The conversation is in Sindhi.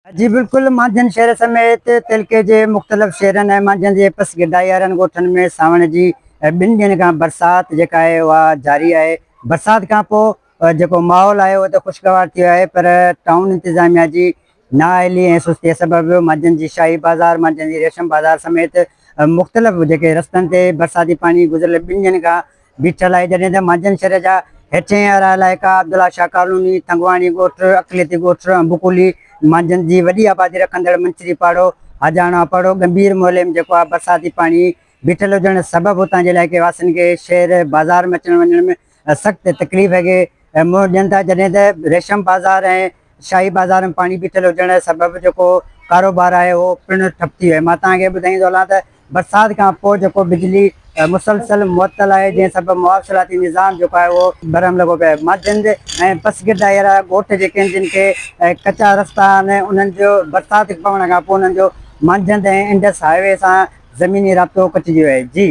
جي بلڪل مانجهند شهر سميت تعلقي جي مختلف شهرن ۽ مانجهند جي پسگردائي وارن ڳوٺن ۾ سانوڻ جي ٻن ڏينهن کان برسات جيڪا آهي اها جاري آهي برسات کان پوء جيڪو ماحول آهي اهو ته خوشگوار ٿي ويو آهي پر ٽائون انتظاميا جي نااهلي ۽ سستي سبب مانجهند جي شاهي بازار مانجهند جي ريشم بازار سميت مختلف جيڪي رستن تي برساتي پاڻي گذريل ٻن ڏينهن کان بيٺل آهي جڏهن ته مانجهند شھر جا هيٺين وارا علائقا عبدالله شاھ ڪالوني، تنگواڻي ڳوٺ، اقليتي ڳوٺ، انبڪولي، مانجهند جي وڏي آبادي رکندڙ منڇري پاڙو، حاجاڻا پاڙو، ڳنڀير محلي ۾ جيڪو آهي برساتي پاڻي بيٺل هجڻ سبب اتان جي علائقي واسين کي شهر بازار ۾ اچڻ وڃڻ ۾ سخت تڪليف کي منهن ڏين ٿا جڏهن ته ريشم بازار ۽ شاهي بازار ۾ پاڻي بيٺل هجڻ سبب جيڪو ڪاروبار آهي اهو پڻ ٺپ ٿي ويو آهي مان توهان کي ٻڌائيندو هلان ته برسات کان پوء جيڪو بجلي مسلسل معطل آهي جنهن سبب مواصلاتي نظام جيڪو آهي اهو برهم لڳو پيو آهي مانجهند ۽ پسگردائي وارا ڳوٺ جيڪي آهن جن کي ڪچا رستا آهن انهن جو برسات پوڻ کان پوء انهن جو مانجهند ۽ انڊس هاء وي سان زميني رابطو ڪٽجي ويو آهي جي.